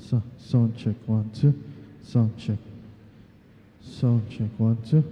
So, sound check, one, two. Sound check. Sound check, one, two.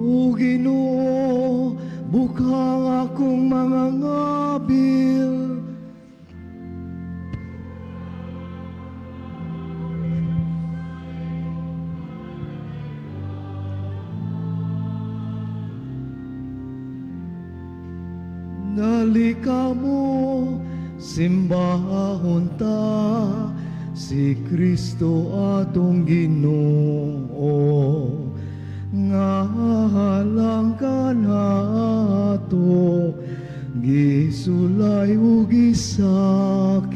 O Ginoo, bukang akong mga ngabil. Nalika mo, simbahon ta, si Kristo atong Ginoo. Nga halang kanato, gisulay ug gisakit.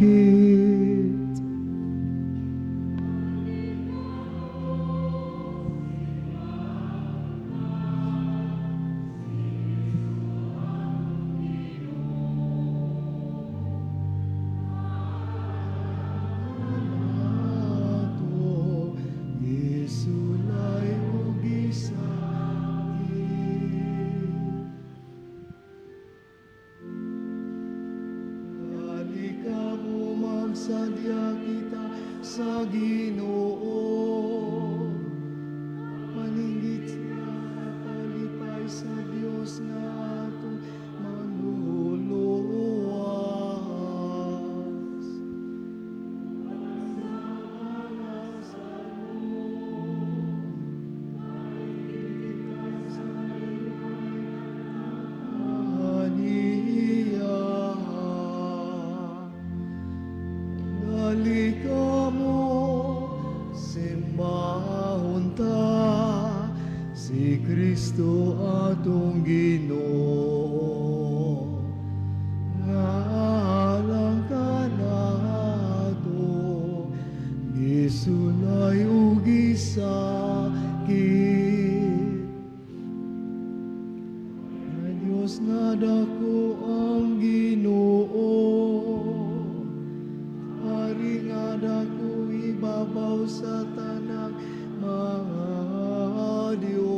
Kanato, gisulay ug gisakit. Halika mo, magsadya kita sa Ginoo. Paninggit sa kalipay sa Dios nga atong manluluwas. Aniya. Halika mo, simbahon ta, si Kristo atong Ginoo. Nga alang kanato, gisulay ug gisakit. Ay Diyos nga dako ang Ginoo. Hari nga dako ibabaw sa tanang mga Diyos.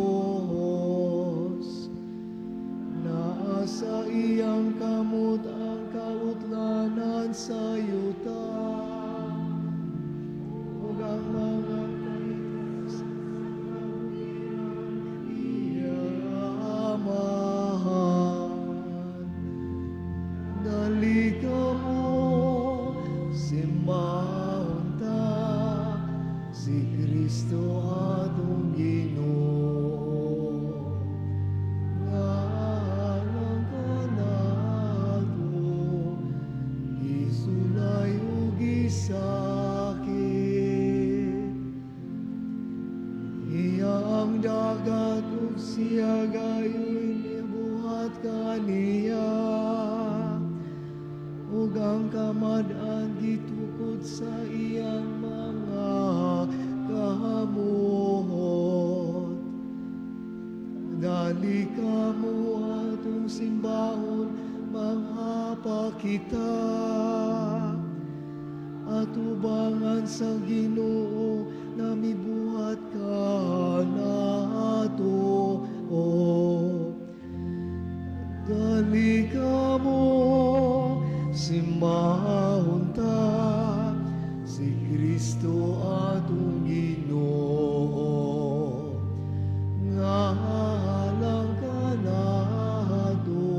Naa sa iyang kamot ang kautlanan sa yuta. Ug ang mga kahit sa kabukiran. Gisulay ug gisakit. Iya ang dagat ug siya gayoy mibuhat kaniya, ug ang kamad-an gitukod sa iyang mga kamot. Dali kamo, atong simbahon, manghapa kita. Atubangan sa Ginoo nga mibuhat kanato. Dali kamo, simbahon ta si Kristo atong Ginoo nga alang kanato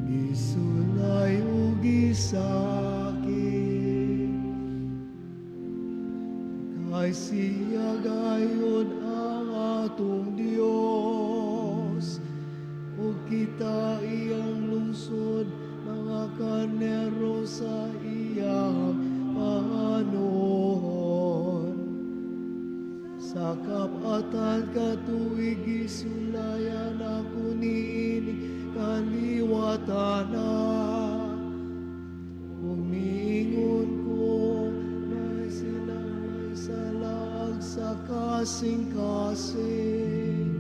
gisulay ug gisakit. Kay siya gayod ang atong Dios ug kita iyang lungsod, mga karnero sa iyang panganuhon. Sa kap-atan katuig gisulayan ako niini kaliwatana. Ug miingon ko na sila may salaag sa kasing-kasing.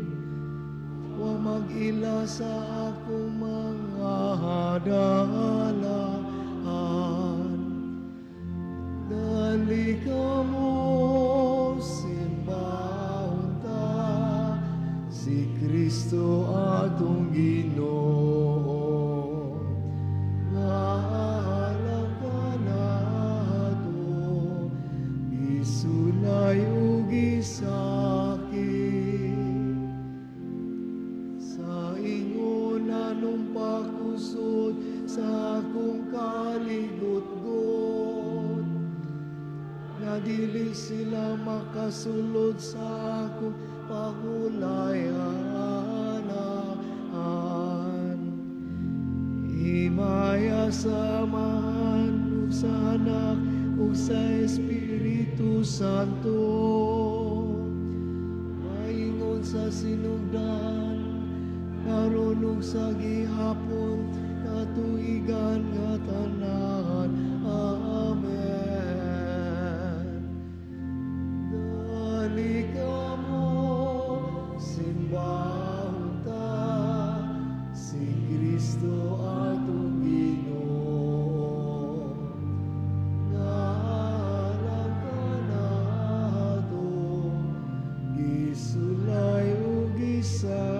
Wa mag-ila sa akong mga dalan. Dali kamo, simbahon ta si Kristo atong Ginoo nga alang kanato gisulay ug gisakit. Sa ingon nanumpa ko sud sa akong kaligutgot nga dili sila makasulod sa akong pangulayan. Himaya sa Amahan ug sa Anak ug sa Espiritu Santo. Maingon sa sinugdan, karon ug sa gihapon, katuigan nga tanan. Amen. Dali kamo, simbahon ta si Kristo atong Ginoo nga alang kanato gisulay ug gisakit.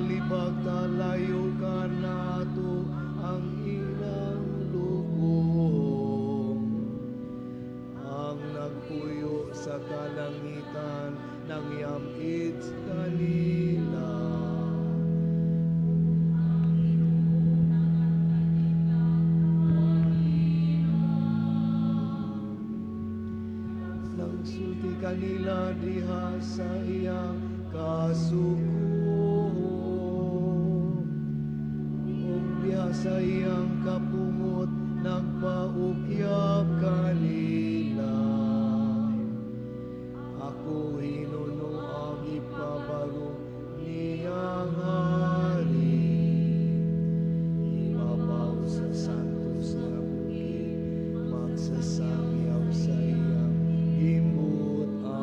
Libagta layo kanato ang ilang lugong. Ang nagpuyo sa kalangitan nangyam-id kanila. Nagsulti kanila diha sa iyang kasuko ug diha sa iyang kapungot nagpaukyab kanila. Ako hinuno ang ipabarong niyang hari. Ibabaw sa santos nga bukid, magsasangyaw sa iyang gimbutan.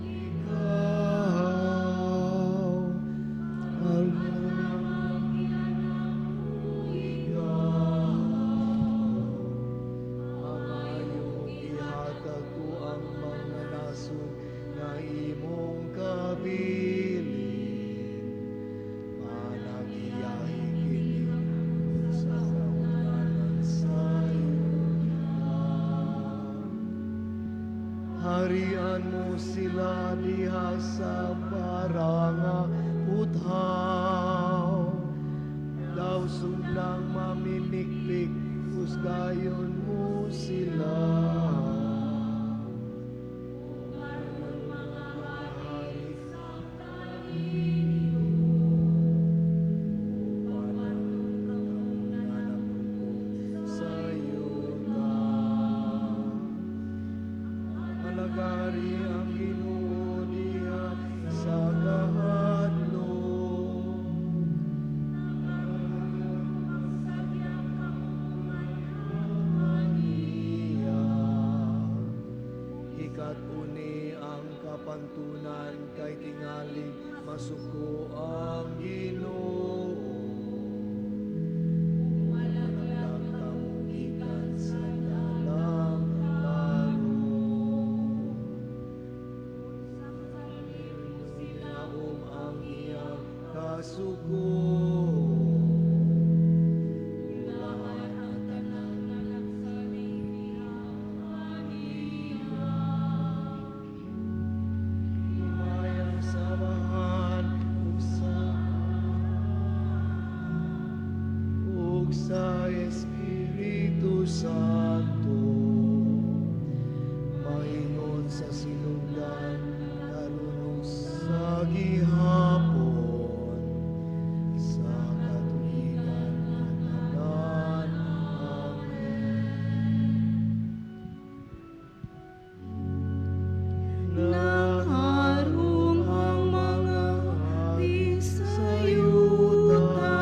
Ikaw, ang ikaw, Amayo, ihatag ko ang mga nasod nga imong kabilin. Panag-iyahi kini sa kaugnanan sa yuta. Harian mo sila diha sa baranga puthaw. Daw sundang mamimikpik, husgayon mo sila. Hari sa yuta. Alagari ang Ginoo diha sa kahadlok. Niya. Hikat-uni ang kapantunan kay tingali masuko ang Ginoo. Malaglag kamo gikan sa dalang tarong. Naom ang iyang kasuko. Ulahan ang tanan niya. Himaya sa Amahan ug sa Espiritu Santo, maingon sa sinugdan, karon ug sa gihapon, sa katuigan nga tanan. Amen. Nagharong ang mga hari sa yuta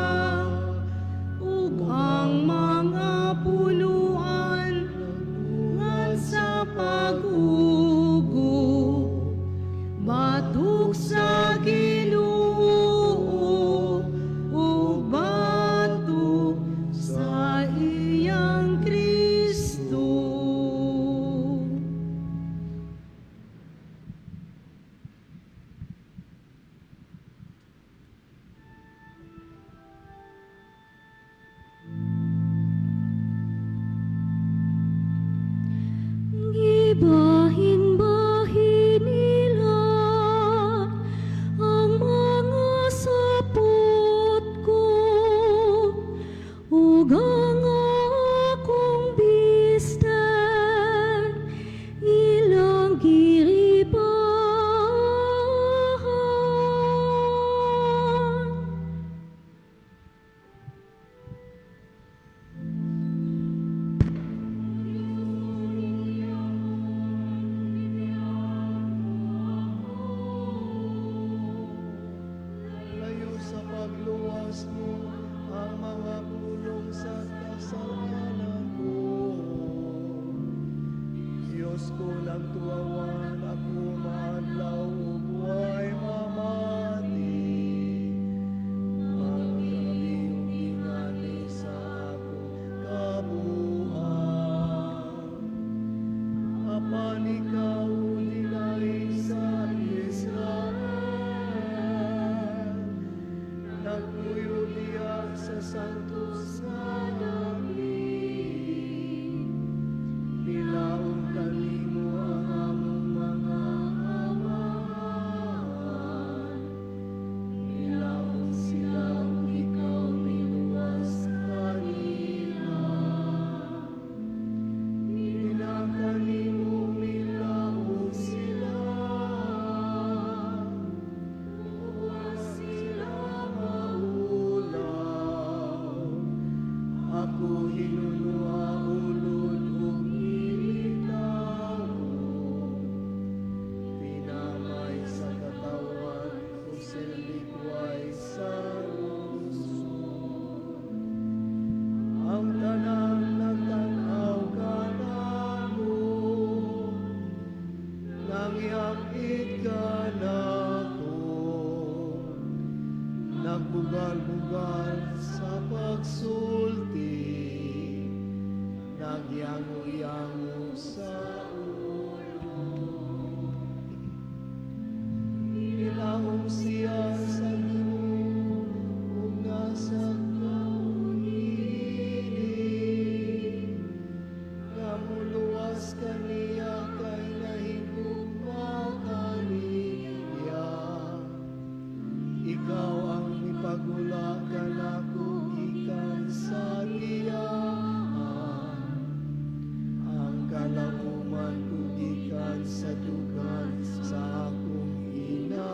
ug ang mga puluan ngan sa pag-ugo batok sa Ginoo ug batok sa iyang Kristo. Gibahin-bahin nila ang mga sapot ko ug ang akong bistek ilang giripahan. Layo sa pagluwas mo ang mga pulong sa kasalanan ko. Diyos ko, nagtuawan ako maadlaw ug way mamati. Magkabi ug ingani sa akong kabuang. Apan ikaw dinaig sa Israel, nagpuyo diha sa santos nga dapit. Nilaom kanimo ang among mga amahan. Nilaom sila ug ikaw miluwas kanila. Pinaka nimo milaom sila, ug wa sila maulaw. Ako hinunua, ulod ug militawon, tinamay sa katawan ug silbikway sa lungsod. Ang tanan nagtan-aw kanako, nangihamit kanako, nagbugal-bugal sa pagsulti, nagyango-yango sa ulo. Nilaom siya sa Ginoo ug nasakaw niini, nga moluwas kaniya kay nahigugma kaniya. Ikaw ang mipagula kanako gikan sa tiyan, ang kalauman ko gikan sa dughan sa akong inahan.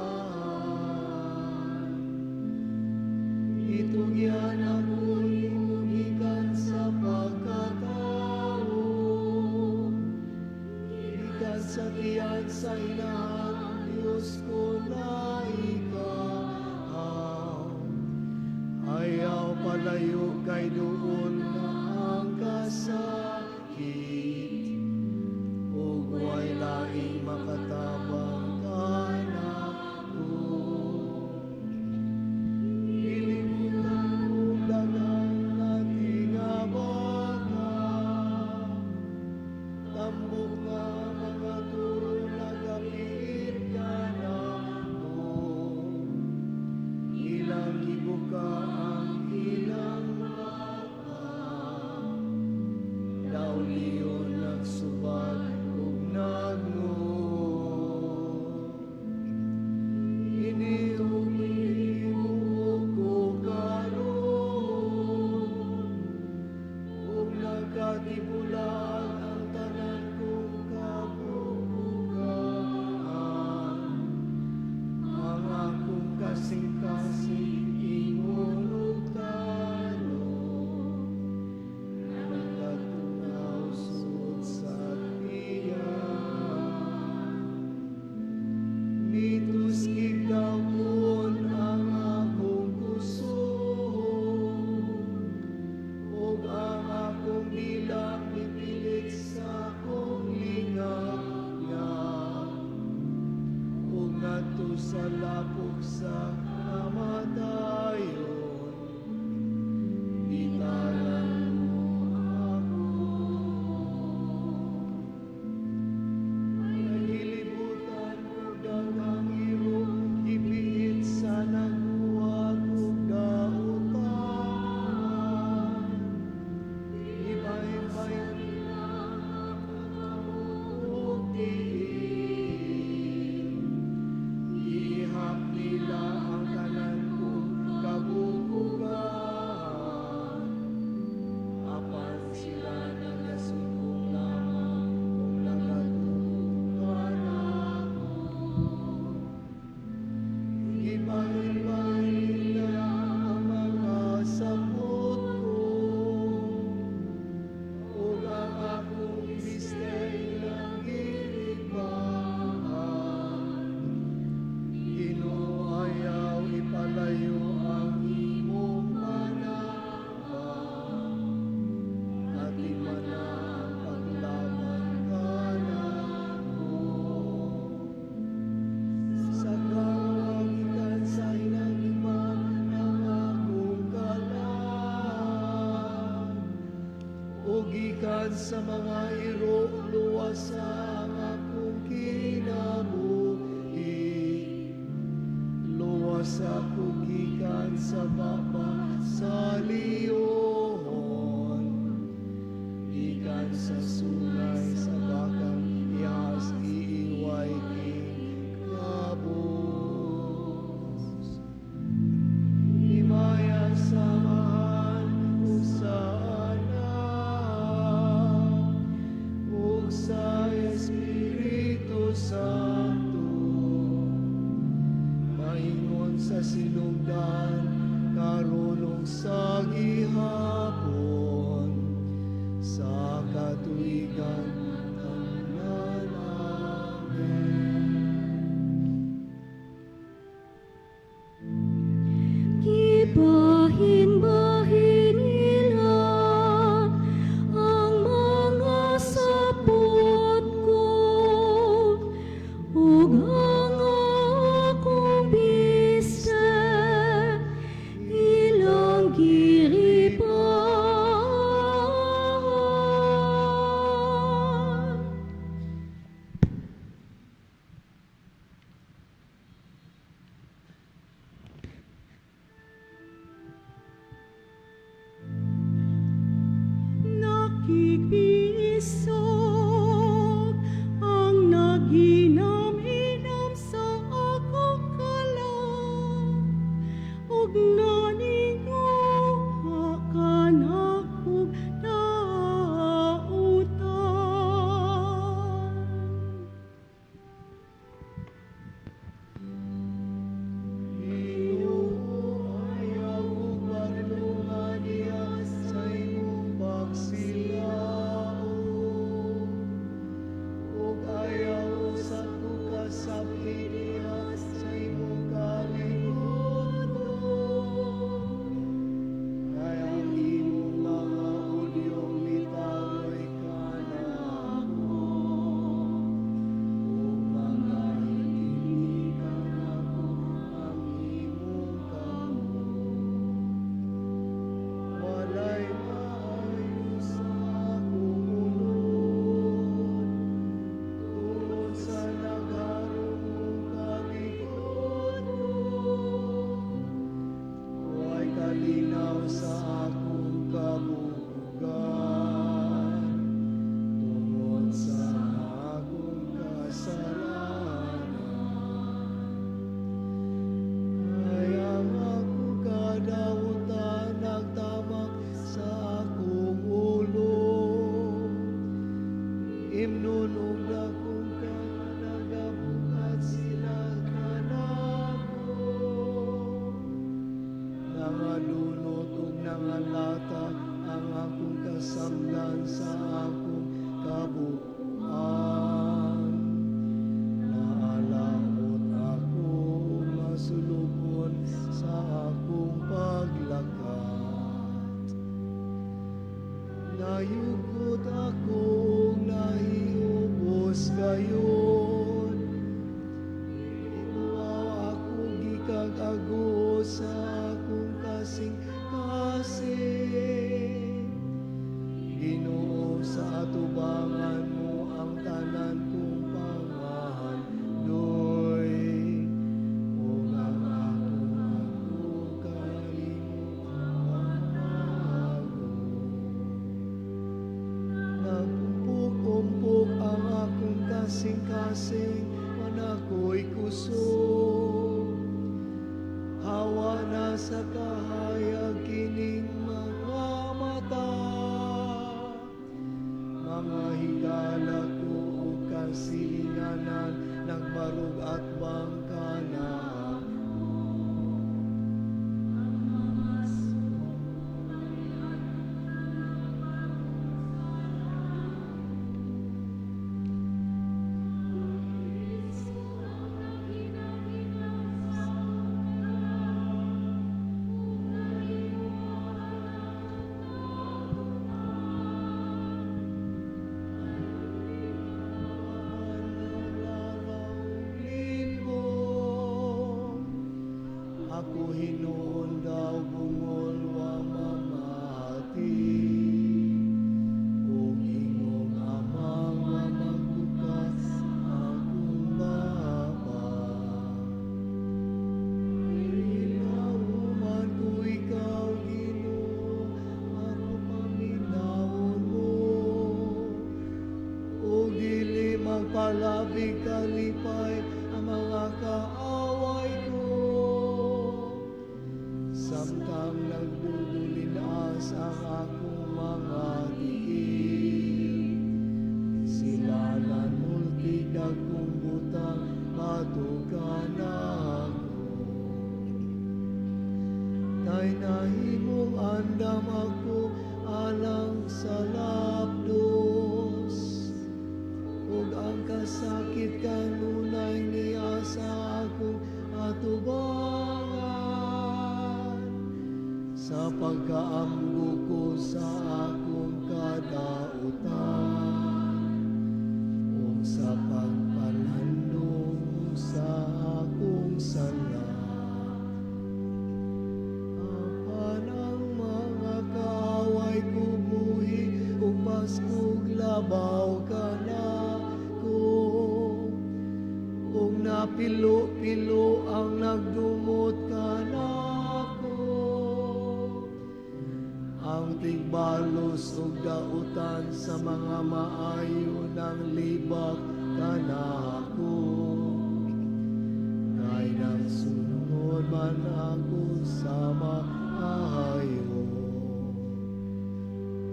Gitugyan ako nimo gikan sa pagkatawo, gikan sa tiyan sa inahan, Diyos ko na ikaw. Ayaw palayo kay duol na ang kasakit, ug way laing makatabang kanako. Gilibutan og daghan nga tingabaka, tambok nga mga turo nagapiit kanako. Ilang gibuka ang ilang baka, daw leon nagsubad ug nagnguot. Iniog gibuok ko karon, ug nagkatibulag ang tanan kong kabubugan. Ang akong kasing-kasing ingon og talon, nagatungaw sud sa tiyan. Mituskig daw-on ang akong kusog, ug ang akong dila mipilit sa akong lingag-nga, ug ngadto sa lapok sa kamatayon bitaran mo ako. Nagilibutan og daghang iro, gipiit sa naghuwat ug dautan. Ibahin-bahin ug tiil, gihap nila ang tanan kong kabukugan, apan sila nagasumbong lamang kung nagatuo kanako. Gibahin-bahin nila ang mga sapot ko, ug ang akong biste ilang girigbahan. Ginoo, ayaw ipalayo ang imong panabang. Atimana ang paglaban kanako. Sa gikan sa hinagiban ang akong kalag, ug gikan sa mga iro luwasa ang kasinugdan karon ug sa gihapon sa katuigan tanan. Amen. Gibahin-bahin nila ang mga sapot ko ug ang akong biste ilang giripan. Nakigbiisog ang naghinam-hinam sa akong kalag ug naninguha kanakog dautan. Ginoo, ayaw og badlunga diha sa imong pagsilaom, ug ayaw usab ko kasab-i diha sa imong kalinguton. Kay ang imong mga udyong mitaroy kanako, ug magahinti kanako ang imong kamot. Walay maayo sa akong unod, tungod sa nagharong mong kalikuton. Walay kalinaw sa akong kabubugan, tungod sa akong kasalanan. Kay ang akong kadawatan nagtabak sa akong ulo. Imnon og dakong nagabukat sila kanako. Nangadunot ug nangalata ang akong kasamdan sa akong kabuang. Naalaot ako ug masulubon sa akong paglakat. Nayugot ako ug nahiubos gayod. Imuha ako gikag-ago sa akong kasing-kasing. Ginoo, sa atubangan mo ang tanan kong pangandoy, ug ang akong ako kalimot pamago. Nagpumpok-umpok ang akong kasing-kasing, wa na ko'y kusog. Hawa na sa kahayag kining mga mata. Mga higala ko ug kasilinganan, nagbarog atbang kanako. Ang mga sugo ang naghinam-hinam sa akong kalag ug naninguha kanakog dautan. Laraw limbong. Ako hinuon daw bungol wa mamati, ug ingong amang wa magbukas akong baba. Ginahuman ko ikaw, Ginoo, ako paminawon mo. O dili magpalabig kalipay ang mga kaaway ko. Samtang nagdudulinas ang akong mga tiil, sila nanultig dagkong butang batok kanako. Nahimong andam ako alang sa lapdos, ug ang kasakit kanunay naa sa akong atubangan, sa pagkaamgo ko sa akong kadautan ug sa pagpalandong sa akong sala. Apan ang mga kaaway ko buhi ug baskog labaw kanako, ug napilo-pilo ang nagdumot kanako. Ang tigbalos ug dautan sa mga maayo nanglibak kanako, kay nagsunod man ako sa maayo.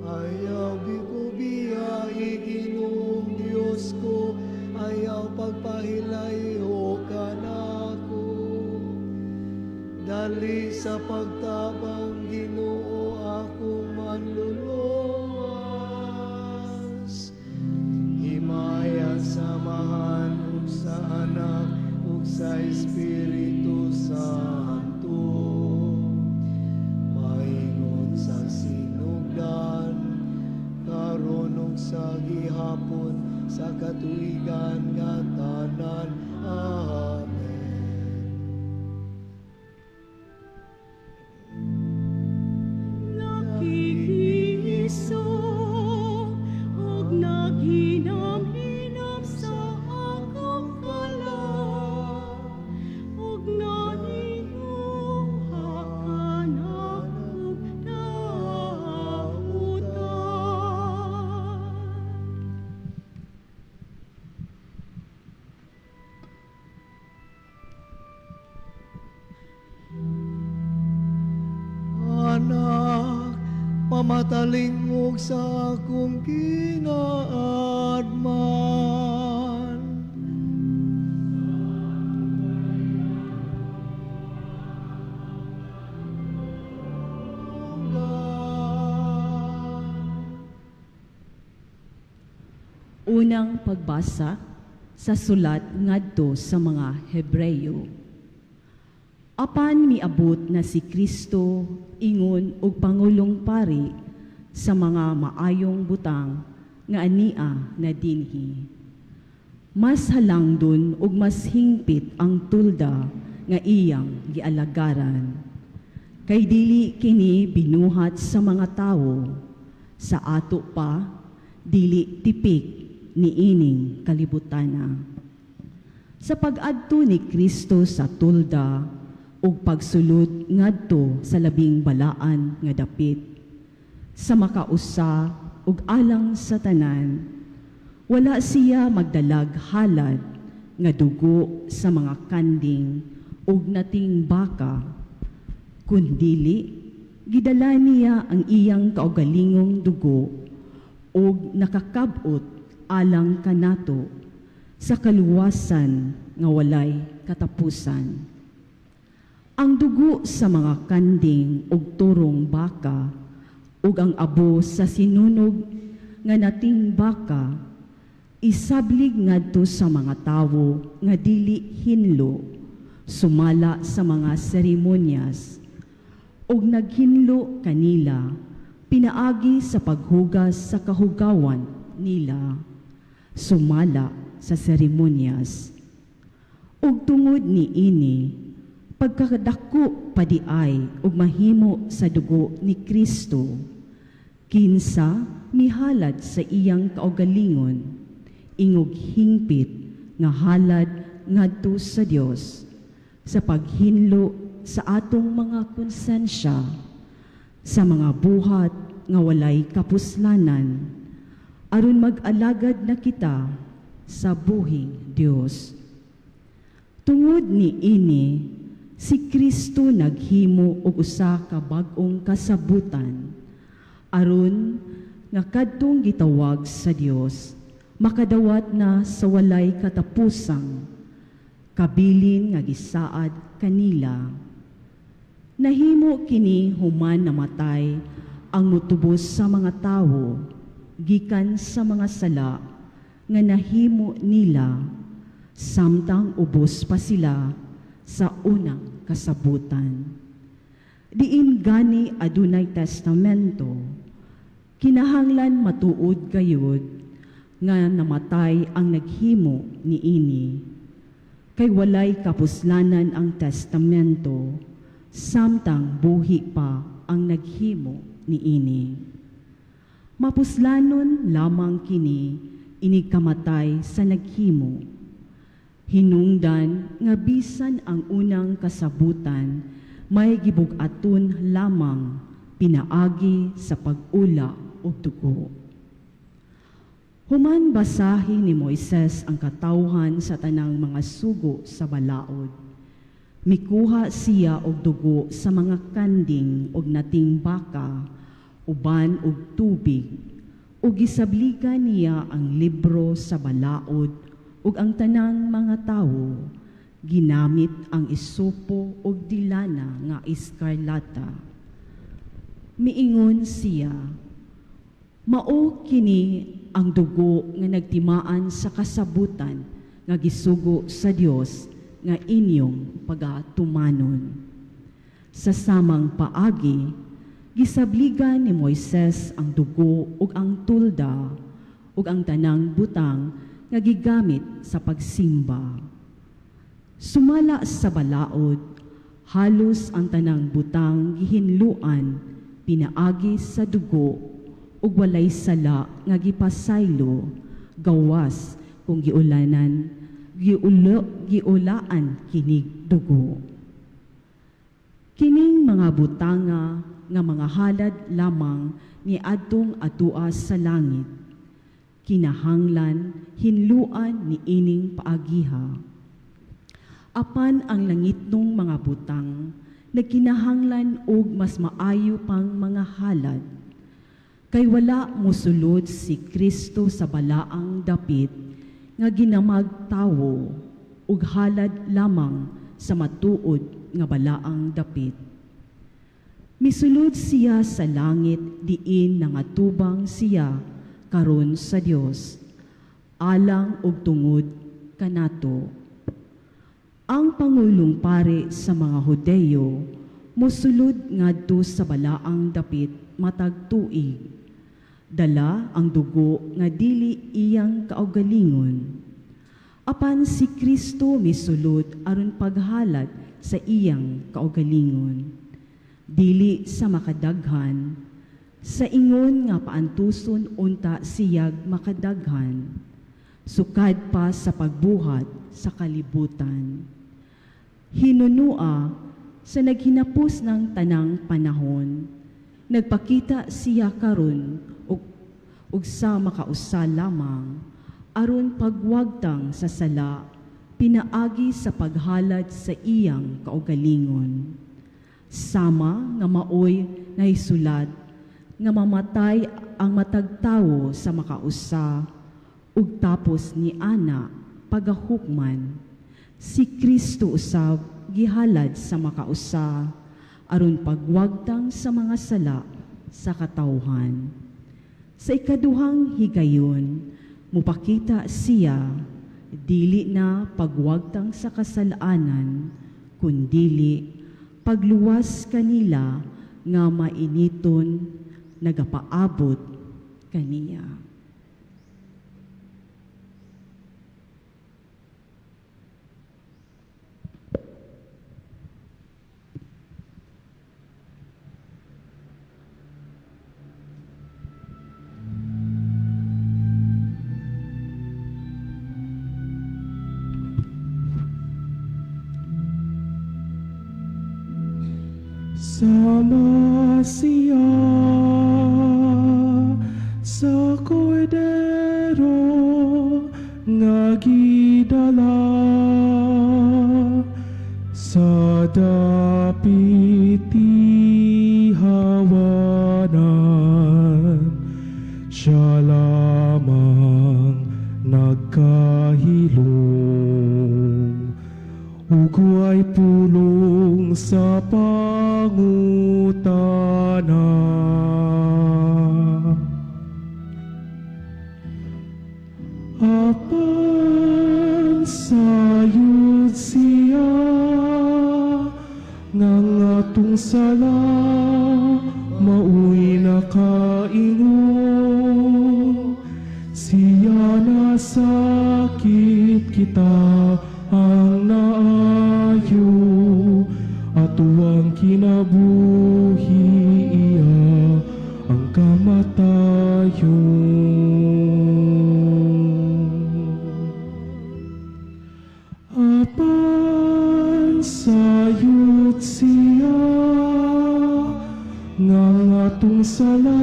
Ayaw ko biyai, Ginoong Diyos ko, ayaw pagpahilayo kanako. Dali sa pagtabang, Ginoo, akong manluluwas. Himaya sa Amahan ug sa Anak ug sa Espiritu Santo. Maingon sa sinugdan, karon ug sa gihapon, sa katuigan nga tanan. Amen. Nakikiisa ug naghinam-hinam sa akong kalag ug nahinuha kanako og dautan. Anak, pamatalingog sa akong kinaadman. Punggan. Unang pagbasa sa sulat ngadto sa mga Hebreyo. Apan miabot na si Kristo ingon og pangulong pari sa mga maayong butang nga ania na dinhi. Mas halangdon ug mas hingpit ang tulda nga iyang gialagaran. Kay dili kini binuhat sa mga tawo, sa ato pa dili tipik niining kalibutana. Sa pag-adto ni Kristo sa tulda ug pagsulod ngadto sa labing balaan nga dapit, sa makausa ug alang sa tanan, wala siya magdalag halad nga dugo sa mga kanding ug nating baka, kundili gidala niya ang iyang kaugalingong dugo ug nakakab-ot alang kanato sa kaluwasan nga walay katapusan. Ang dugo sa mga kanding ug turong baka ug ang abo sa sinunog nga nating baka isablig ngadto sa mga tawo nga dili hinlo sumala sa mga seremonyas ug naghinlo kanila pinaagi sa paghugas sa kahugawan nila sumala sa seremonyas. Ug tungod niini, pagkadako pa diay og mahimo sa dugo ni Kristo, kinsa mihalad sa iyang kaugalingon, ingog hingpit nga halad ngadto sa Dios sa paghinlo sa atong mga konsensya sa mga buhat nga walay kapuslanan, aron mag-alagad na kita sa buhing Dios. Tungod ni ini, si Kristo naghimo og usa ka bag-ong kasabutan aron nga kadtong gitawag sa Dios makadawat na sa walay katapusang kabilin nga gisaad kanila. Nahimo kini human namatay ang mutubos sa mga tawo gikan sa mga sala nga nahimo nila samtang ubos pa sila sa unang kasabutan. Diin gani adunay testamento, kinahanglan matuod gayud nga namatay ang naghimo niini. Kay walay kapuslanan ang testamento samtang buhi pa ang naghimo niini. Mapuslanon lamang kini inig kamatay sa naghimo. Hinungdan nga bisan ang unang kasabutan may gibug-aton lamang pinaagi sa pag-ula og dugo. Human basahi ni Moises ang katawhan sa tanang mga sugo sa balaod, mikuha siya og dugo sa mga kanding og nating baka, uban og tubig, ug gisabligan niya ang libro sa balaod ug ang tanang mga tawo, ginamit ang isopo ug dilana nga eskarlata. Miingon siya, "Mao kini ang dugo nga nagtimaan sa kasabutan nga gisugo sa Dios nga inyong pagatumanon." Sa samang paagi, gisabligan ni Moises ang dugo ug ang tulda ug ang tanang butang nga gigamit sa pagsimba. Sumala sa balaod, halos ang tanang butang gihinluan pinaagi sa dugo ug walay sala nga gipasaylo gawas kung giulanan giulo giulaan kinig dugo. Kining mga butanga nga mga halad lamang ni adtong atua sa langit, kinahanglan hinluan ni ining paagiha. Apan ang langitnong mga butang nagkinahanglan og mas maayo pang mga halad. Kay wala mosulod si Kristo sa balaang dapit nga ginamag tawo ug halad lamang sa matuod nga balaang dapit. Misulod siya sa langit diin nangatubang siya karon sa Dios alang og tungod kanato. Ang pangulong pari sa mga Hudeyo mosulod ngadto sa balaang dapit matag tuig. Dala ang dugo nga dili iyang kaugalingon. Apan si Kristo misulod aron paghalad sa iyang kaugalingon. Dili sa makadaghan, sa ingon nga paantuson unta siyag makadaghan, sukad pa sa pagbuhat sa kalibutan. Hinunua sa naghinapos ng tanang panahon, nagpakita siya karon ug sa makausa lamang aron pagwagtang sa sala pinaagi sa paghalad sa iyang kaugalingon. Sama nga maoy nahisulat nga mamatay ang matag tawo sa makausa ug tapos ni ana pagahukman. Si Kristo usab gihalad sa makausa aron pagwagtang sa mga sala sa katawhan. Sa ikaduhang higayon, mupakita siya dili na pagwagtang sa kasalanan, kundili pagluwas kanila nga mainiton nagapaabot kaniya. Sama siya sa kordero nga gidala sa dapit hawanan, siya lamang nagkahilom ug way pulong sa pagtuo. pangutana. Apan sayod siya nga atong sala maoy nakaingon, siya nasakit, kita ang naayo, atoang kinabuhi, iya ang kamatayon. Apan sayod siya nga atong sala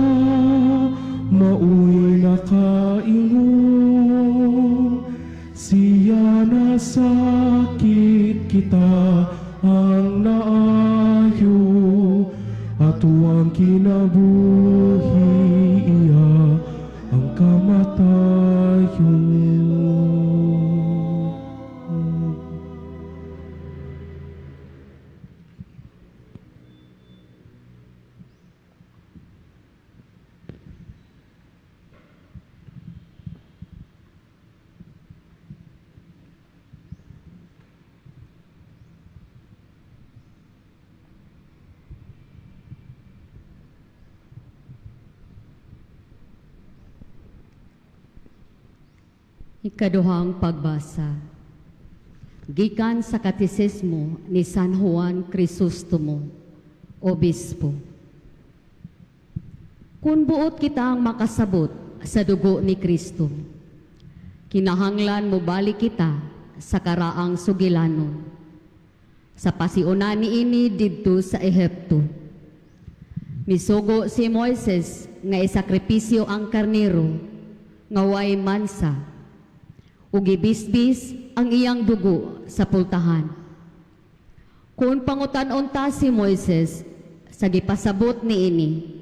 maoy nakaingon, siya nasakit, kita ang naayo, atoang kinabuhi, iya ang kamatayon. Ikaduhang pagbasa. Gikan sa Katisismo ni San Juan Crisostomo, Obispo. Kung buot kitang makasabot sa dugo ni Kristo, kinahanglan mo balik kita sa karaang sugilanon, sa pasiuna niini didto sa Ehipto. Misugo si Moises nga isakripisyo ang karnero nga way mansa, ug gibisbis ang iyang dugo sa pultahan. Kung pangutan-on ta si Moises sa gipasabot niini,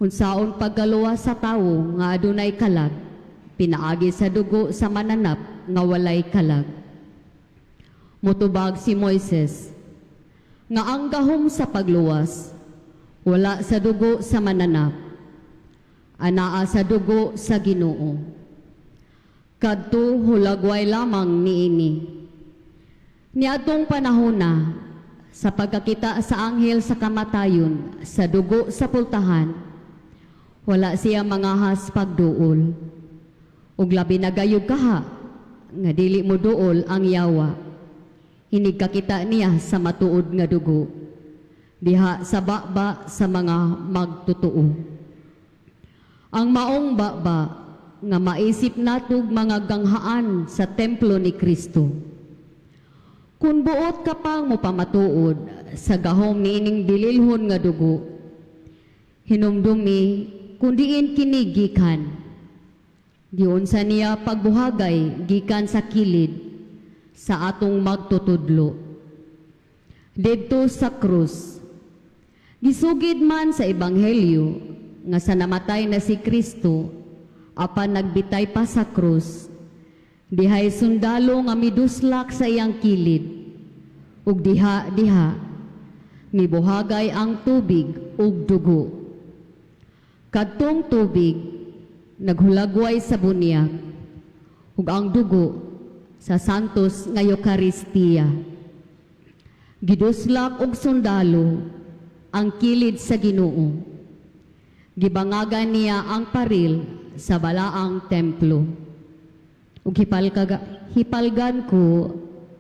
unsaon paggaluwas sa tawo nga adunay kalag, pinaagi sa dugo sa mananap nga walay kalag? Mutubag si Moises nga ang gahom sa pagluwas wala sa dugo sa mananap, anaa sa dugo sa Ginoo. Kadto hulagway lamang niini. Niadtong panahona, sa pagkakita sa anghel sa kamatayon sa dugo sa pultahan, wala siya mangahas pagduol. Ug labi na gayud kaha nga dili mo duol ang yawa, hinig kakita niya sa matuod nga dugo diha sa baba sa mga magtotoo. Ang maong baba nga maisip natog mga ganghaan sa templo ni Kristo. Kung buot ka pang mopamatuod sa gahom niining bililhon nga dugo, hinumdumi kung diin kini gikan. Diun sa niya pagbuhagay gikan sa kilid sa atong magtutudlo. Didto sa krus, gisugid man sa Ebanghelyo nga sa namatay na si Kristo, apan nagbitay pa sa krus, dihay sundalo nga miduslak sa iyang kilid, ug diha diha mibuhagay ang tubig ug dugo. Kadtong tubig naghulagway sa bunyag, ug ang dugo sa Santos nga Eukaristiya. Giduslak og sundalo ang kilid sa Ginoo. Gibangagan niya ang paril sa balaang templo. Ug hipalgan ko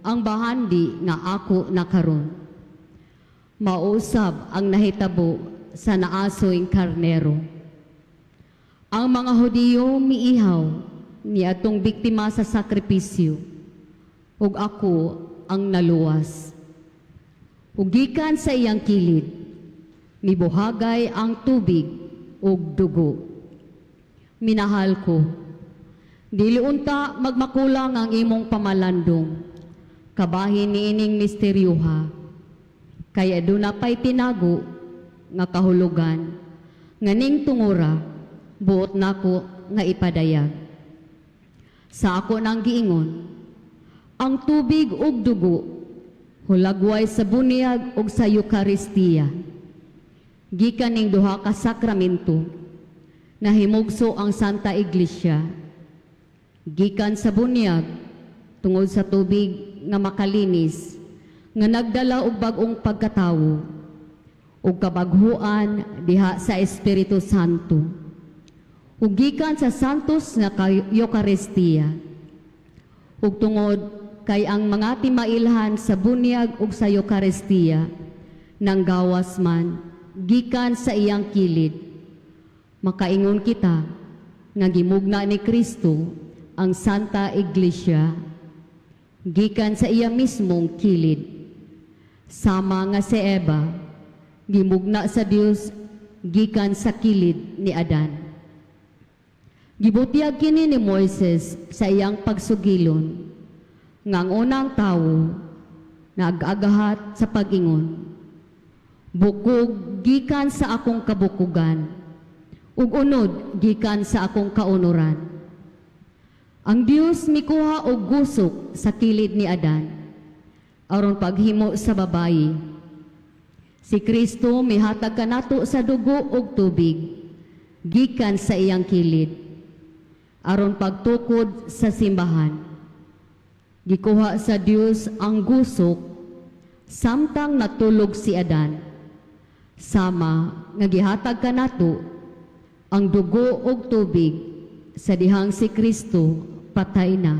ang bahandi nga ako nakaron. Mausab ang nahitabo sa naasoy karnero. Ang mga Hudiyo miihaw niadtong biktima sa sakripisyo, ug ako ang naluwas. Ug gikan sa iyang kilid, mibuhagay ang tubig ug dugo. Minahal ko, dili unta magmakulang ang imong pamalandong, kabahin niining misteryuha, kay aduna pay tinago nga kahulugan, nga ning tungura, buot nako nga ipadayag. Sa ako nang giingon, ang tubig ug dugo, Hulagway sa bunyag ug sa Eukaristiya. Gikan ning duha ka sakramento, nahimugso ang Santa Iglesia. Gikan sa bunyag, tungod sa tubig nga makalinis, nga nagdala og bag-ong pagkatawo, ug kabaghuan diha sa Espiritu Santo. Ug gikan sa Santos nga Eukaristiya, ug tungod kay ang mga timailhan sa bunyag ug sa Eukaristiya nanggawas man gikan sa iyang kilid, makaingon kita nga gimugna ni Kristo ang Santa Iglesia gikan sa iya mismong kilid. Sama nga si Eva gimugna sa Dios gikan sa kilid ni Adan. Gibutyag kini ni Moises sa iyang pagsugilon nga ang unang tawo nag-agahat sa pag-ingon, bukog gikan sa akong kabukugan, ug unod gikan sa akong kaunuran. Ang Dios mikuha og gusok sa kilid ni Adan aron paghimo sa babayi. Si Kristo mihatag kanato sa dugo ug tubig gikan sa iyang kilid aron pagtukod sa simbahan. Gikuha sa Dios ang gusok samtang natulog si Adan, sama nga gihatag kanato ang dugo ug tubig sa dihang si Kristo patay na.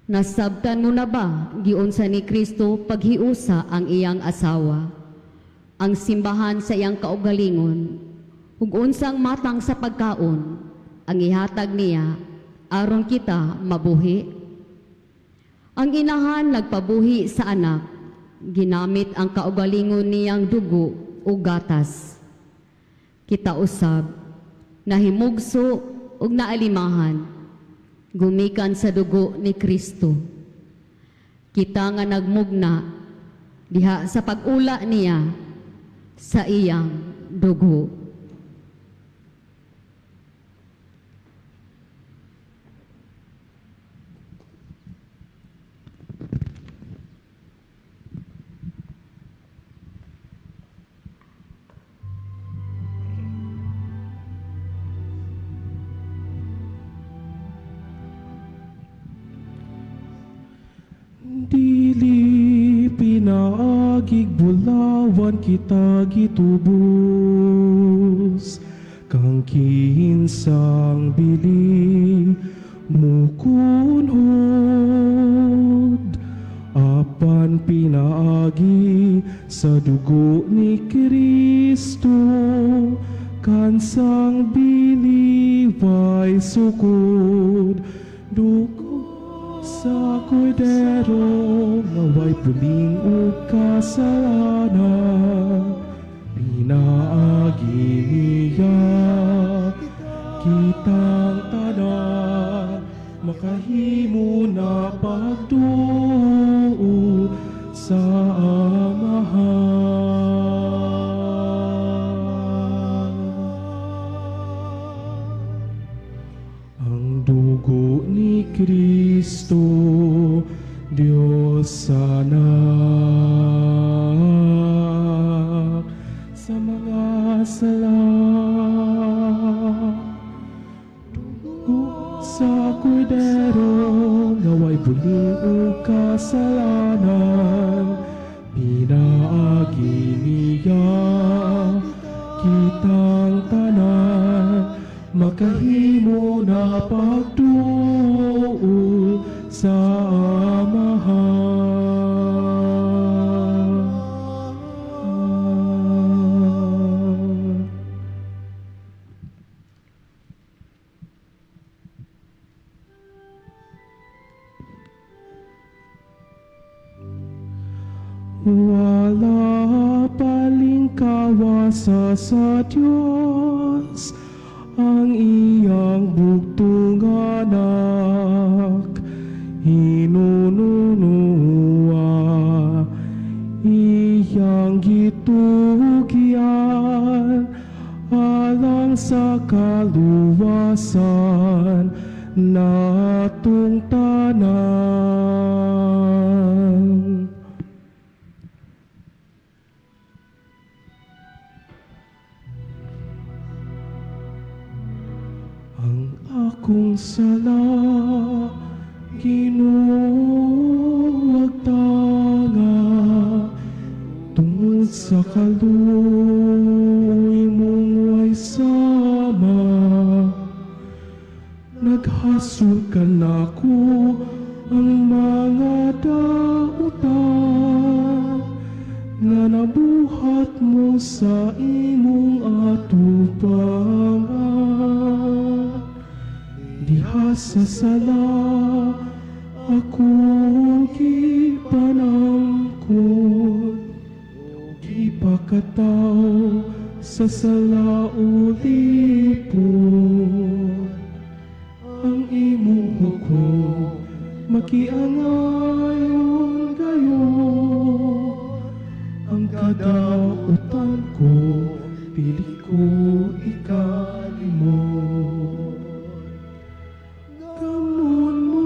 Nasabtan mo na ba giunsa ni Kristo paghiusa ang iyang asawa, ang simbahan sa iyang kaugalingon, ug unsang matang sa pagkaon ang ihatag niya aron kita mabuhi? Ang inahan nagpabuhi sa anak, ginamit ang kaugalingon niyang dugo ug gatas. Kita usab, nahimugso ug naalimahan, gumikan sa dugo ni Kristo. Kita nga nagmugna diha sa pag-ula niya sa iyang dugo. Dili pinaagig bulawan kita gitubos, kang kinsang bili mukunhod, apan pinaagi sa dugo ni Kristo, kansang bili way sukod, dugo sa kordero nga way puling ug kasalanan, pinaagi niya kitang tanan, makahimo na pagduol sa Amahan. Ang dugo ni Kristo, Diyos Anak, sa mga sala. Dugo sa kordero nga way buling ug kasalanan, pinaagi niya kitang tanan, makahimo na pagduol sa Amahan. Wala palingkawasa sa Diyos ang iyang bugtong anak, hinununua iyang gitugyan alang sa kaluwasan natong tanan. tanan. Ang akong sala, Ginoo, wagtanga, tungod sa kaluoy mong way sama. Naghasol ka nako ang mga dautan nga nabuhat mo sa imong atubangan. Diha sa sala ako gipanangkot, gipakataw sa sala ulipon. Ang imong hukom makiangayon gayon, ang kadautan ko dili ko ikalimot. Gamon mo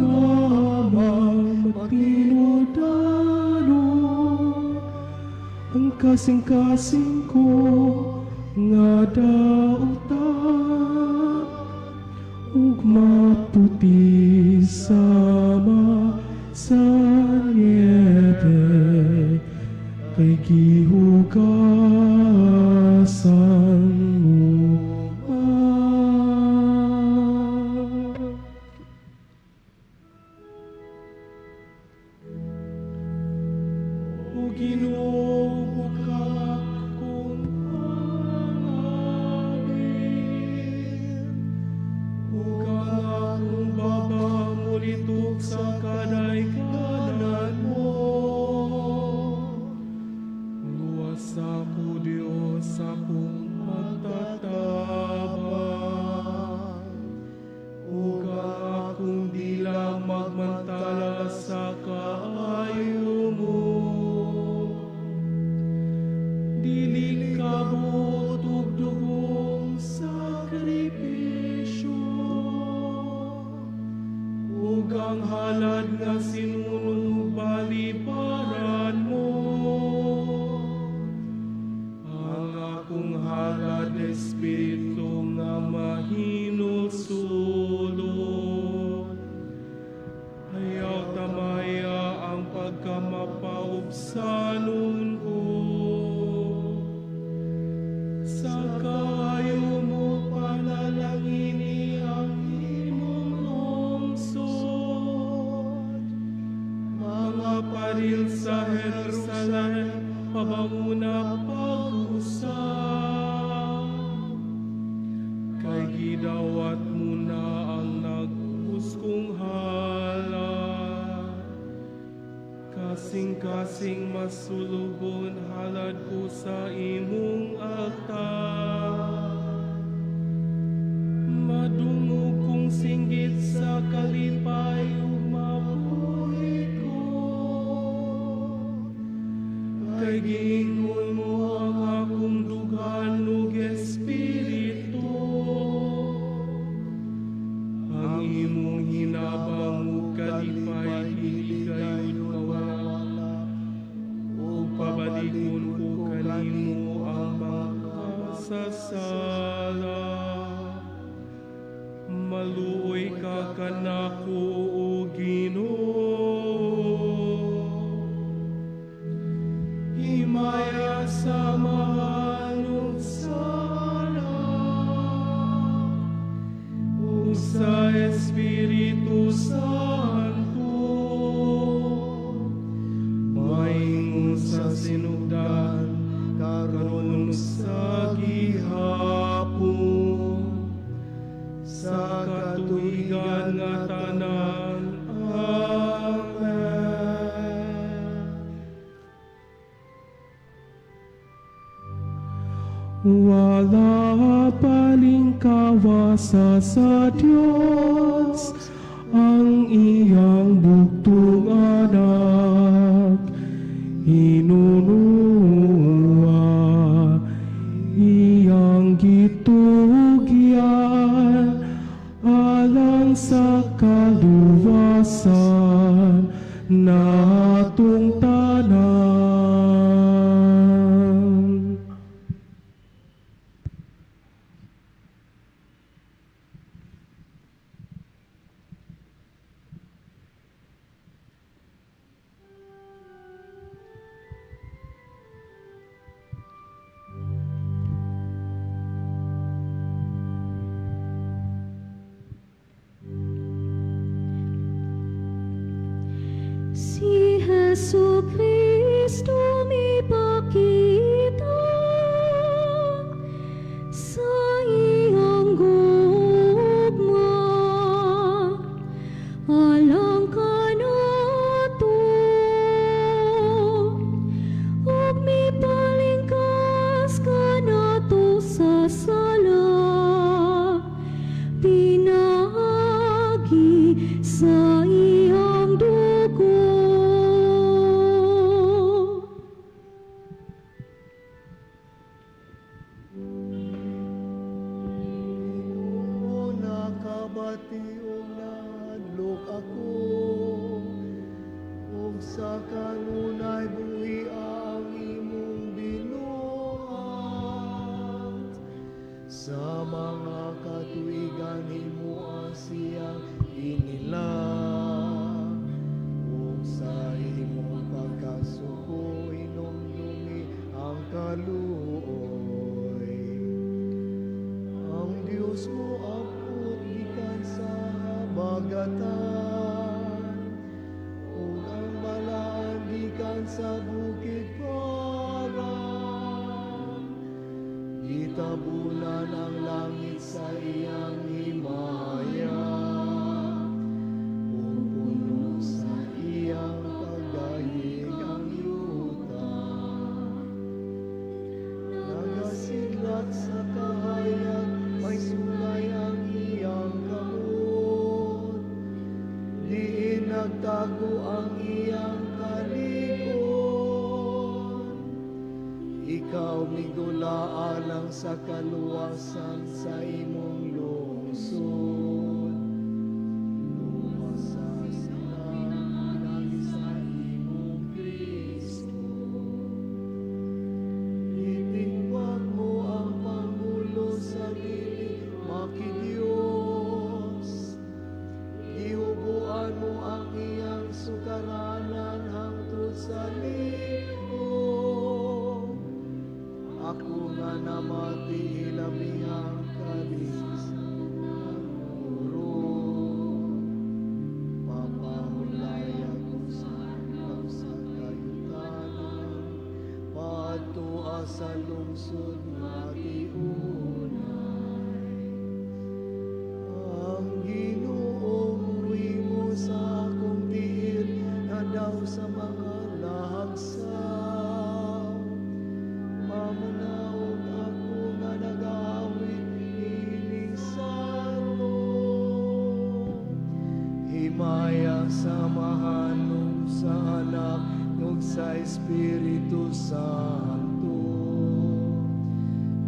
nga Ama magtinudanon ang kasing-kasing ko nga dautan, ug maputi sama sa niebe kay gihugasan mo man. O Ginoo, ka akong pangabin, ug ang akong baba molitok sa kadaykanan mo. Luwas ako, Diyos, akong magtatabang, ug ang akong dila magmantala sa kaayo mo. Dili ka ug dugong sakripisyo, ug ang halad nga sinunog baliparan mo. Ang akong halad espiritu nga mahinulsulon. Ayaw tamaya ang pagkamapaubsanon ko. Sa kaayo mo panalangini ang imong lungsod. Mga paril sa Jerusalem, pabanguna pag-usap. Kay gidawat mo na ang naghuskong halad. Kasing-kasing masulugon halad ko sa imong altar. Madungog kong singgit sa kalipay ug mabuhi ko. Kay giingon mo ang akong dughan ug espiritu. Ang imong hinabang ug kalipay dili gayud mawala, ug pabalikon ko kanimo ang makasasala. Maluoy ka kanako, O Ginoo. Himaya sa mahal ug sa Anak, ug sa Espiritu Santo, maingon sa sinugdan, karon sa gihapon, sa katuigan nga tanan. Amen. Wala palingkawa sa Diyos ang iyang bugtong anak. Hinunua iyang gitugyan alang sa kaluwasan. kaluwasan natong tanan. Si Jesu Kristo mipakita sa iyang gugma alang kanato ug mipalingkas kanato sa sala pinaagi sa iyang dugo. Ginoo, nakabati og nahadlok ako, ug sa kanunay buhi ang imong binuhat. Sa mga katuigan himoa siyang inila, ug sa imong pagkasuko hinumdumi ang kaluoy. Ang Dios moabot gikan sa habagatan, ug ang balaan gikan sa bukid Paran. Gitabunan ang langit sa iyang himaya, ug puno sa iyang pagdayeg ang yuta. Nagasidlat sa kahayag, may sulay ang iyang kamot. Diin nagtago ang iyang kalig-on. Ikaw migula alang sa kaluwasan sa imong lungsod. Luwasa sila pinaagi sa imong Kristo. Gitingwag mo ang pangulo sa dili makidiyos. Gihuboan mo ang iyang sukaranan hangtod sa libo. Ako nga namati hilabihang kalis ang oro. Papahulay ako sa adlaw sa kayutanan, paadtoa sa lungsod nga tiunay. Ang Ginoo mohimo sa akong tiil nga daw sa mga lahagsaw. Mamanaog ako nga nagaawit niining salmo. Himaya sa Amahan ug sa Anak ug sa Espiritu Santo.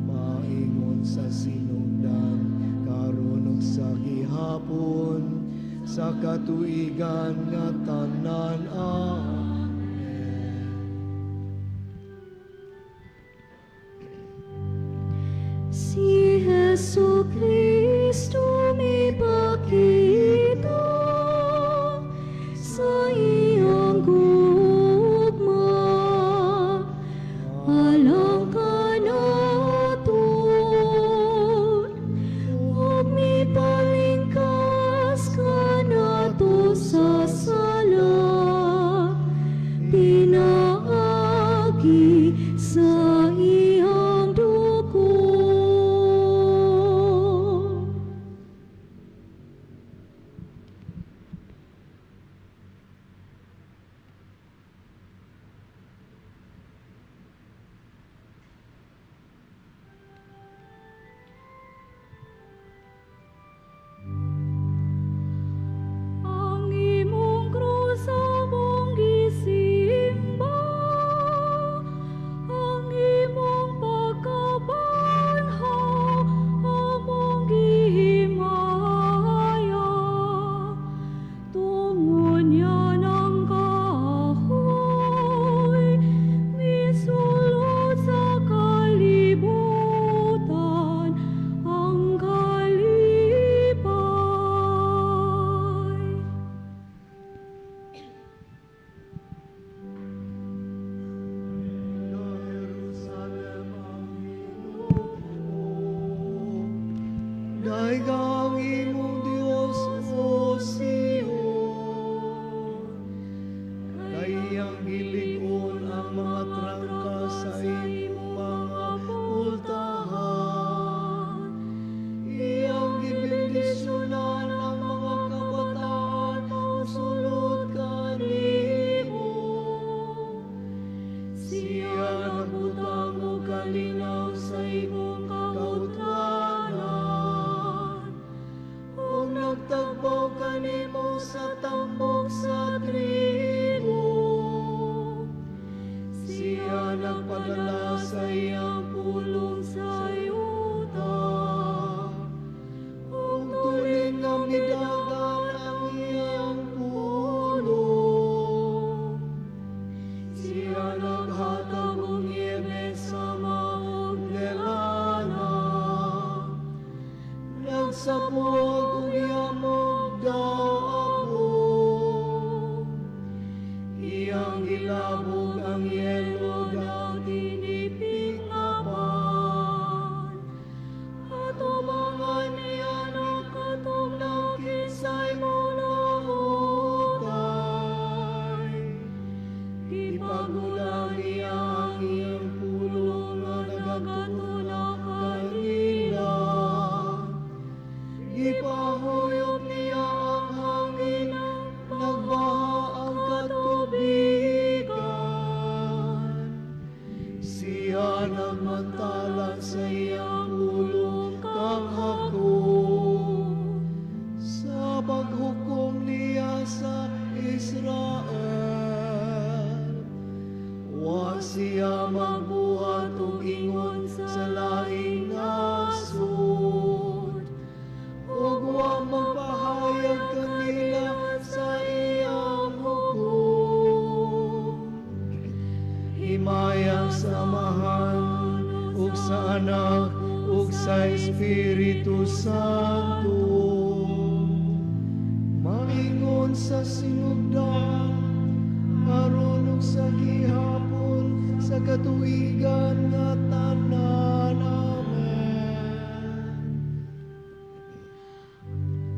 Maingon sa sinugdan karon ug sa gihapon sa katuigan nga tanan. Amen. Si Jesu Kristo mipakita sa iyang gugma alang kanato ug mipalingkas kanato sa sala. Siya magbuhat og ingon sa laing nasod, ug wa magpahayag kanila sa iyang hukom. Himaya sa Amahan ug sa Anak ug sa Espiritu Santo. Maingon sa sinugdan, aron ug sa gihapon sa katuigan nga tanan. Amen.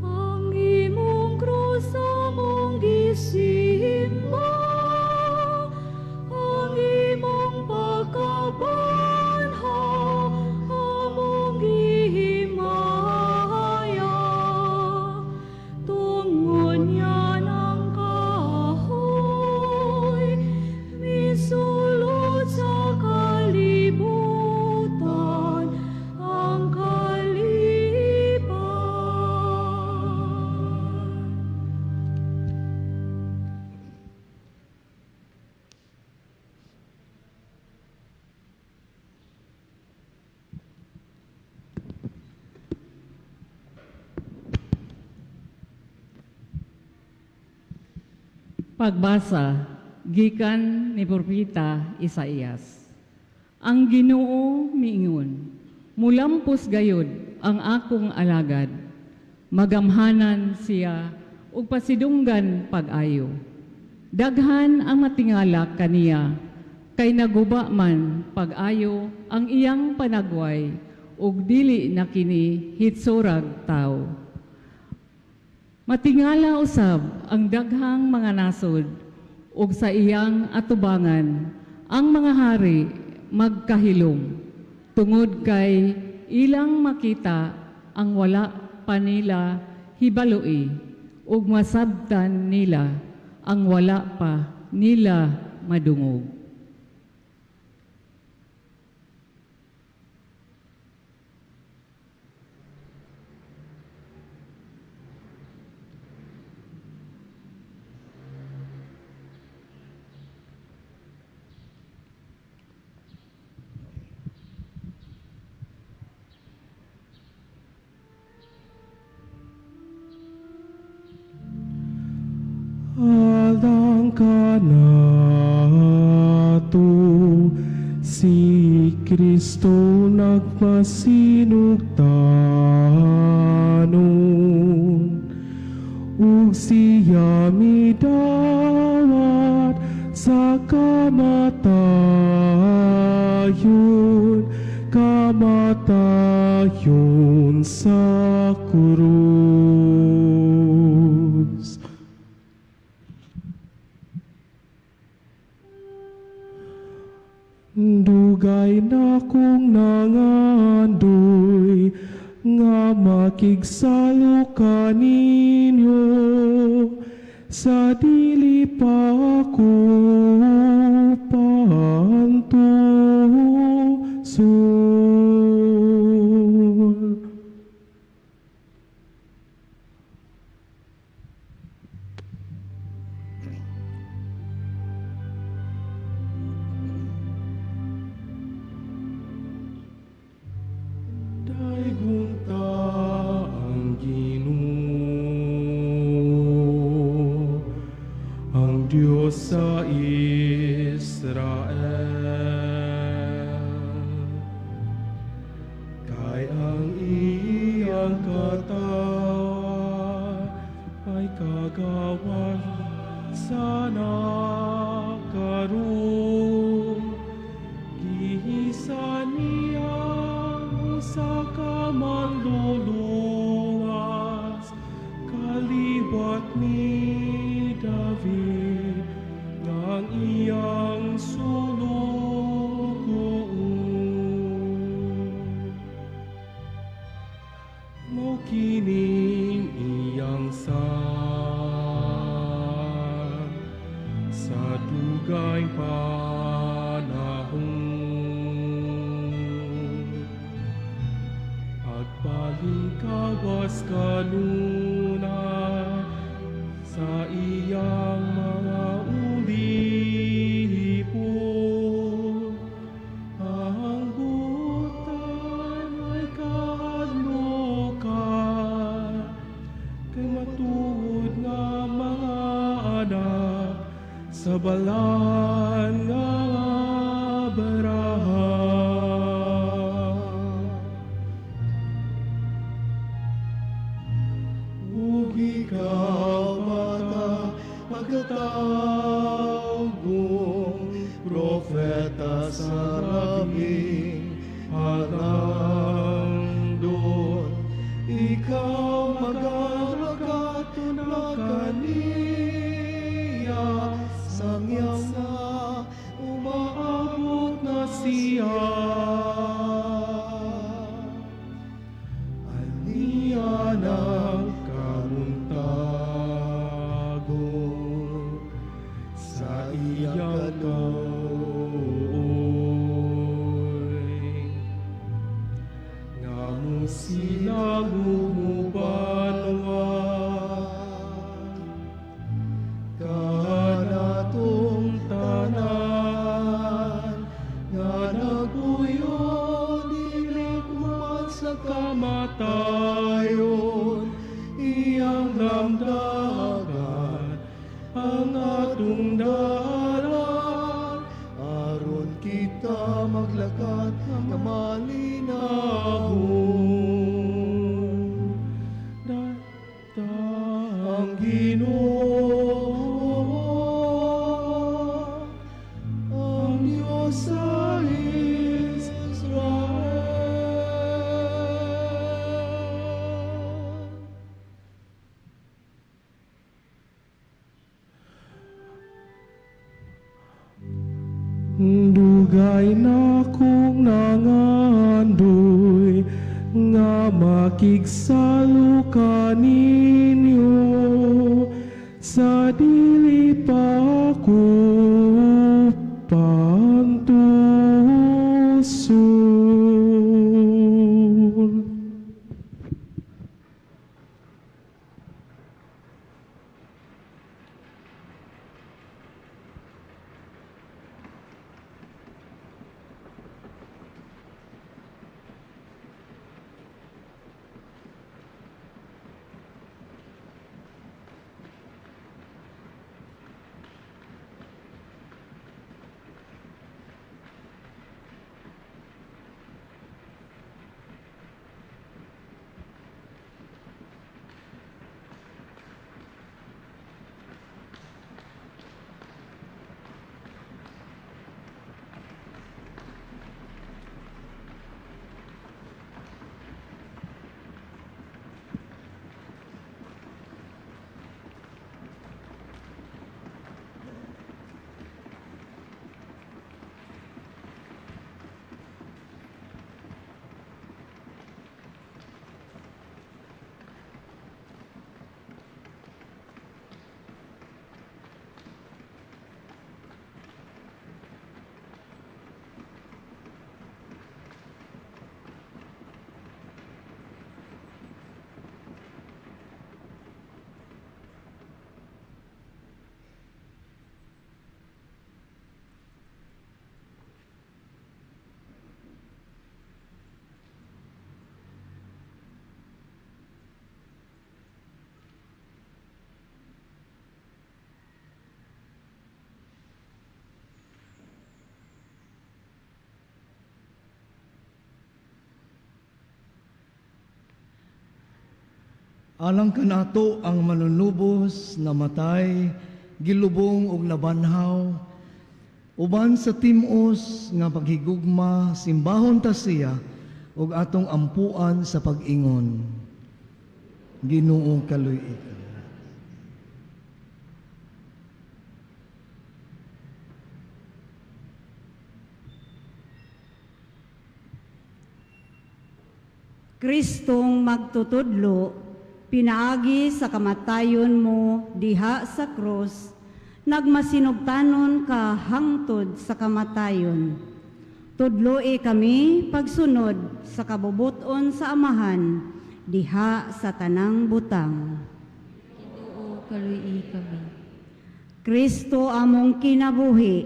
Ang imong krus among gisimba, ang imong pagkabanhaw among gihimaya. Tungod niya ng kahoy, misulod sa kalibutan ang kalipay. Pagbasa gikan ni Propeta Isaías. Ang Ginoo miingon, mulampos gayud ang akong alagad. Magamhanan siya ug pasidunggan pag-ayo. Daghan ang matingala kaniya kay naguba man pag-ayo ang iyang panagway ug dili na kini hitsurag tawo. Matingala usab ang daghang mga nasod ug sa iyang atubangan ang mga hari magkahilom tungod kay ilang makita ang wala pa nila hibaloi ug masabtan nila ang wala pa nila madungog. Alang kanato, si Kristo nagmasinugtanon, ug siya midawat sa kamatayon, kamatayon sa krus. Dugay na kong nangandoy nga makigsalo kaninyo sa dili pa ako pantusol. Daygon ta ang Ginoo, ang Dios sa Israel. Kay ang iyang katawan ay kagawas sa nakaroon. Gihisa niya usa ka manluluwas, kaliwat ni David, ng iyang sulugoon. Mao kining iyang san sa dugay panahon. Agbalingkawas kanunay sa iyang mga ulipon. anak sa balaan nga Abraham. Ug ikaw, bata, pagkatawgong propeta sa Labing Halangdon. Ikaw magalakat na kaniya, sangyaw na umaabot na siya. Aniya ng kamuntagon sa iyang kaluoy. Nga mo sila gumubanwa Kanatong tanan nga nagpuyo dili kuman sa kamatayon, iyang damdagan ang atong dalan aron kita maglakat nga malinahon. Data Ang Ginoo, ang Diyos sa Israel. Dugay na kong nangandoy nga makigsalo kaninyo sa dili pa ako pantuson. Alang kanato ang manunubos na matay, gilubong og nabanhaw, uban sa timos nga paghigugma, simbahon ta siya ug atong ampuan sa pag-ingon. Ginoo kaluy ikaw. Kristong magtutudlo, pinaagi sa kamatayon mo diha sa krus, nagmasinugtanon ka hangtod sa kamatayon. Tudloi kami pagsunod sa kabubuton sa Amahan diha sa tanang butang. Ginoo, kaluyi kami. Kristo among kinabuhi,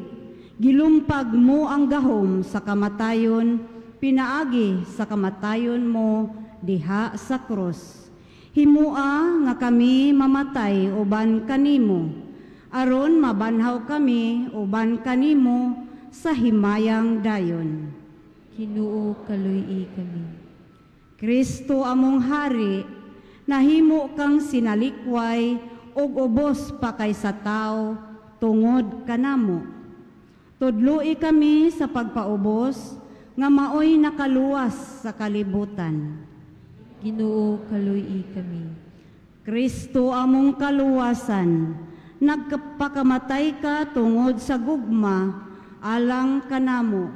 gilumpag mo ang gahom sa kamatayon, pinaagi sa kamatayon mo diha sa krus. Himua nga kami mamatay uban kanimo. Aron mabanhaw kami uban kanimo sa himayang dayon. Ginoo, kaluy-i kami. Kristo among hari, nahimo kang sinalikway ug ubos pa kaysa tao tungod kanamo. Tudloi kami sa pagpaubos nga maoy nakaluwas sa kalibutan. Ginoo, kaluy-i kami. Kristo among kaluwasan, nagpakamatay ka tungod sa gugma alang kanamo.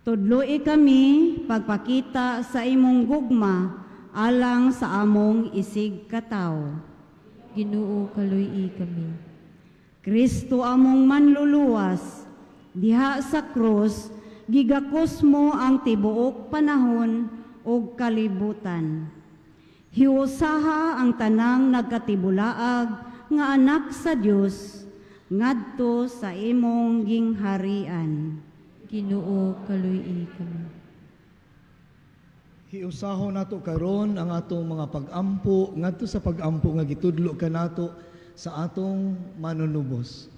Tudloi kami pagpakita sa imong gugma alang sa among isig katawo. Ginoo, kaluy-i kami. Kristo among manluluwas, diha sa krus gigakos mo ang tibuok panahon ug kalibutan. Hiusaha ang tanang nagkatibulaag nga anak sa Dios ngadto sa imong gingharian. Ginoo, kaluy-i kami. Hiusahon nato karon ang atong mga pag-ampo ngadto sa pag-ampo nga gitudlo kanato sa atong manunubos.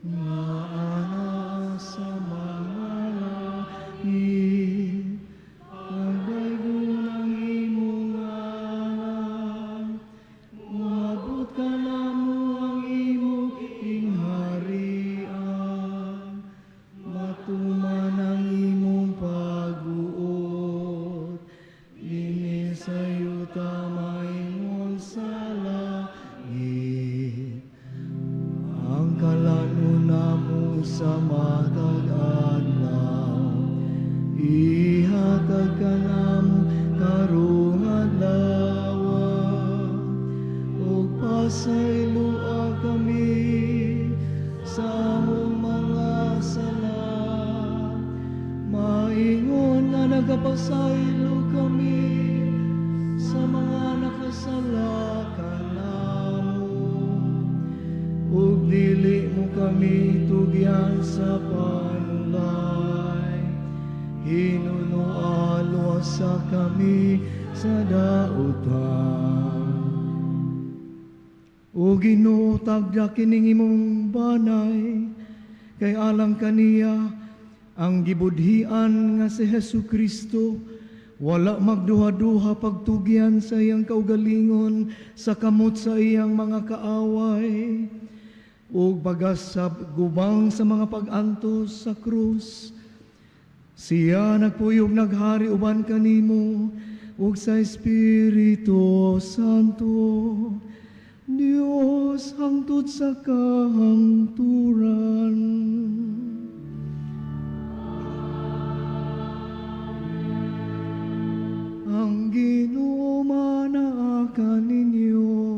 Nga ana sa mga langit, pagdaygon ang imong ngalan, moabot kanamo ang imong gingharian, matuman ang imong pagbuot, dinhi sa yuta maingon sa langit. Ang kalan-on namo sa matag adlaw, ihatag kanamo karong adlaw, ug pasayloa kami sa among mga sala, maingon nga nagapasaylo kami sa mga nakasala kanamo. Ug dili mo kami tugyan sa panulay, hinunoa luwasa kami sa dautan. O Ginoo, tagda kining imong banay, kay alang kaniya ang gibudhian nga si Hesus Kristo, wala magduha-duha pagtugyan sa iyang kaugalingon sa kamot sa iyang mga kaaway, ug bagas sa gubang sa mga pag-antos sa krus. Siya nagpuyog naghari uban kanimo ug sa Espiritu Santo, Dios hangtod sa kahangturan. Ang Ginoo manaa kaninyo.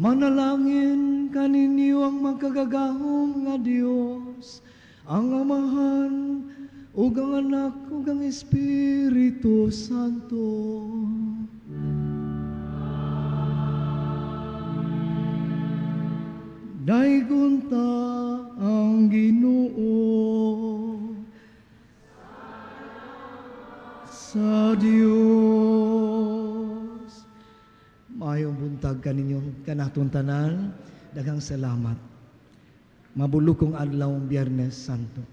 Manalangin kaninyo ang makagagahom nga Dios, ang Amahan, ug ang Anak, ug ang Espiritu Santo. Daygon ta ang Ginoo sa Dios. Maayong buntag kaninyong kanaton tanan, daghang salamat. Mabulukong adlaw ang Biyernes Santo.